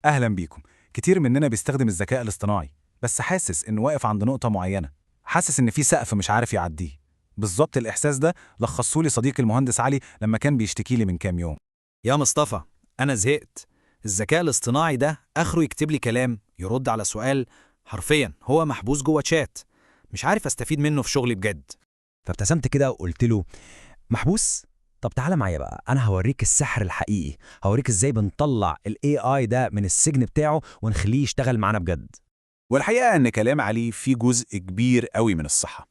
أهلا بيكم. كتير مننا بيستخدم الذكاء الاصطناعي، بس حاسس إنه واقف عند نقطة معينة، حاسس إن في سقف مش عارف يعديه. بالظبط الإحساس ده لخصهولي صديقي المهندس علي لما كان بيشتكي لي من كام يوم. يا مصطفى، أنا زهقت. الذكاء الاصطناعي ده آخره يكتب لي كلام، يرد على سؤال. حرفيا هو محبوس جوه شات، مش عارف أستفيد منه في شغلي بجد. فابتسمت كده وقلت له: محبوس؟ طب تعالى معايا بقى، انا هوريك السحر الحقيقي، هوريك ازاي بنطلع ال AI ده من السجن بتاعه ونخليه يشتغل معانا بجد. والحقيقة إن كلام علي فيه جزء كبير قوي من الصحة.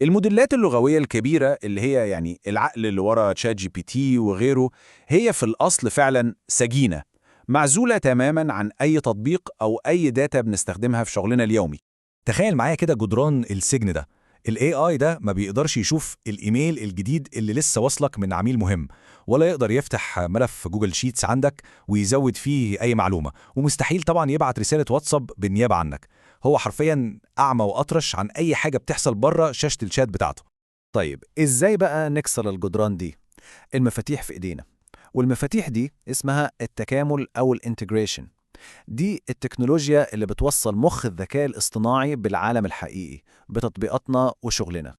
الموديلات اللغوية الكبيرة اللي هي يعني العقل اللي ورا ChatGPT وغيره، هي في الأصل فعلا سجينة، معزولة تماما عن أي تطبيق أو أي data بنستخدمها في شغلنا اليومي. تخيل معايا كده جدران السجن ده. ال AI ده ما بيقدرش يشوف الايميل الجديد اللي لسه واصلك من عميل مهم، ولا يقدر يفتح ملف Google Sheets عندك ويزود فيه اي معلومة، ومستحيل طبعا يبعت رسالة واتساب بالنيابة عنك. هو حرفيا اعمى واطرش عن اي حاجة بتحصل بره شاشة الشات بتاعته. طيب إزاي بقى نكسر الجدران دي؟ المفاتيح في إيدينا، والمفاتيح دي اسمها التكامل أو ال integration. دي التكنولوجيا اللي بتوصل مخ الذكاء الاصطناعي بالعالم الحقيقي، بتطبيقاتنا وشغلنا.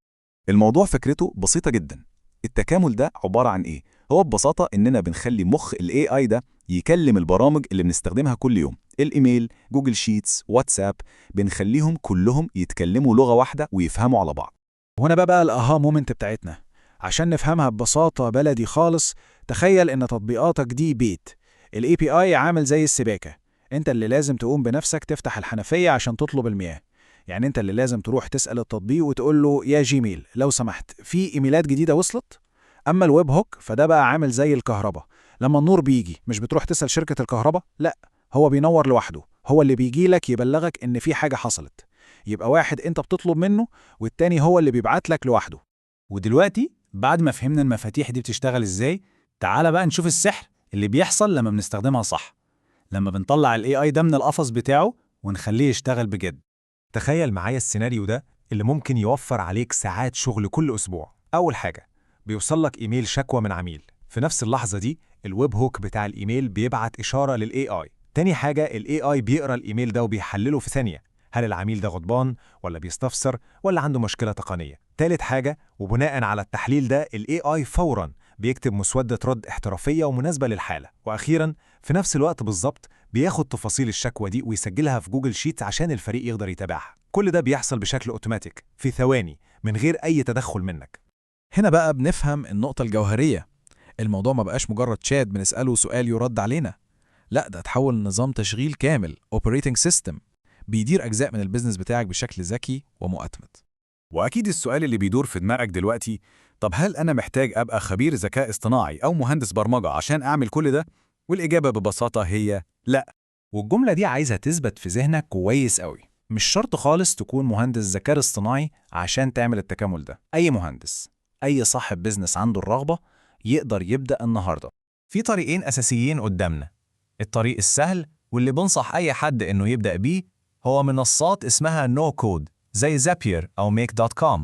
الموضوع فكرته بسيطة جدا. التكامل ده عبارة عن إيه؟ هو ببساطة إننا بنخلي مخ ال AI ده يكلم البرامج اللي بنستخدمها كل يوم، الإيميل، Google Sheets، واتساب، بنخليهم كلهم يتكلموا لغة واحدة ويفهموا على بعض. وهنا بقى ال aha moment بتاعتنا. عشان نفهمها ببساطة بلدي خالص، تخيل إن تطبيقاتك دي بيت. ال API عامل زي السباكة، انت اللي لازم تقوم بنفسك تفتح الحنفية عشان تطلب المياه. يعني انت اللي لازم تروح تسأل التطبيق وتقول له: يا Gmail، لو سمحت، في ايميلات جديدة وصلت؟ اما ال webhook فده بقى عامل زي الكهرباء. لما النور بيجي، مش بتروح تسأل شركة الكهرباء، لا، هو بينور لوحده، هو اللي بيجي لك يبلغك ان في حاجة حصلت. يبقى واحد انت بتطلب منه، والتاني هو اللي بيبعت لك لوحده. ودلوقتي بعد ما فهمنا المفاتيح دي بتشتغل ازاي، تعال بقى نشوف السحر اللي بيحصل لما بنستخدمها صح، لما بنطلع ال AI ده من القفص بتاعه ونخليه يشتغل بجد. تخيل معايا السيناريو ده اللي ممكن يوفر عليك ساعات شغل كل أسبوع. أول حاجة، بيوصل لك إيميل شكوى من عميل. في نفس اللحظة دي ال webhook بتاع الإيميل بيبعت إشارة لل AI. تاني حاجة، ال AI بيقرأ الإيميل ده وبيحلله في ثانية، هل العميل ده غضبان ولا بيستفسر ولا عنده مشكلة تقنية؟ تالت حاجة، وبناء على التحليل ده ال AI فورا بيكتب مسودة رد احترافية ومناسبة للحالة. وأخيرا، في نفس الوقت بالظبط بياخد تفاصيل الشكوى دي ويسجلها في Google Sheet عشان الفريق يقدر يتابعها. كل ده بيحصل بشكل اوتوماتيك في ثواني من غير أي تدخل منك. هنا بقى بنفهم النقطة الجوهرية. الموضوع ما بقاش مجرد شات بنسأله سؤال يرد علينا، لا، ده اتحول لنظام تشغيل كامل، operating system، بيدير أجزاء من ال business بتاعك بشكل ذكي ومؤتمت. وأكيد السؤال اللي بيدور في دماغك دلوقتي: طب هل أنا محتاج أبقى خبير ذكاء اصطناعي أو مهندس برمجة عشان أعمل كل ده؟ والإجابة ببساطة هي لا. والجملة دي عايزها تثبت في ذهنك كويس قوي. مش شرط خالص تكون مهندس ذكاء اصطناعي عشان تعمل التكامل ده. أي مهندس، أي صاحب business عنده الرغبة يقدر يبدأ النهاردة. في طريقين أساسيين قدامنا. الطريق السهل، واللي بنصح أي حد إنه يبدأ بيه، هو منصات اسمها no code زي Zapier أو Make.com.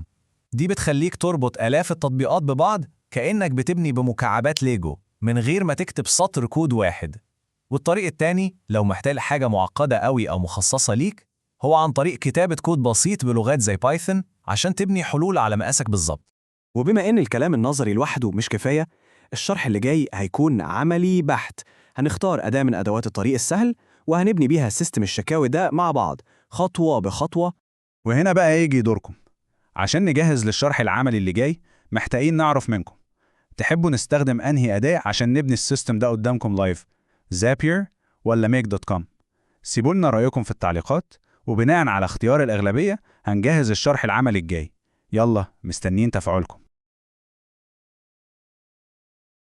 دي بتخليك تربط آلاف التطبيقات ببعض كأنك بتبني بمكعبات ليجو من غير ما تكتب سطر كود واحد. والطريق التاني، لو محتاج حاجة معقدة قوي أو مخصصة ليك، هو عن طريق كتابة كود بسيط بلغات زي Python عشان تبني حلول على مقاسك بالظبط. وبما إن الكلام النظري لوحده مش كفاية، الشرح اللي جاي هيكون عملي بحت. هنختار أداة من أدوات الطريق السهل وهنبني بيها system الشكاوي ده مع بعض خطوة بخطوة. وهنا بقى يجي دوركم. عشان نجهز للشرح العملي اللي جاي، محتاجين نعرف منكم: تحبوا نستخدم أنهي أداة عشان نبني ال system ده قدامكم live؟ Zapier ولا Make.com؟ سيبوا لنا رأيكم في التعليقات، وبناء على اختيار الأغلبية هنجهز الشرح العملي الجاي. يلا، مستنيين تفاعلكم.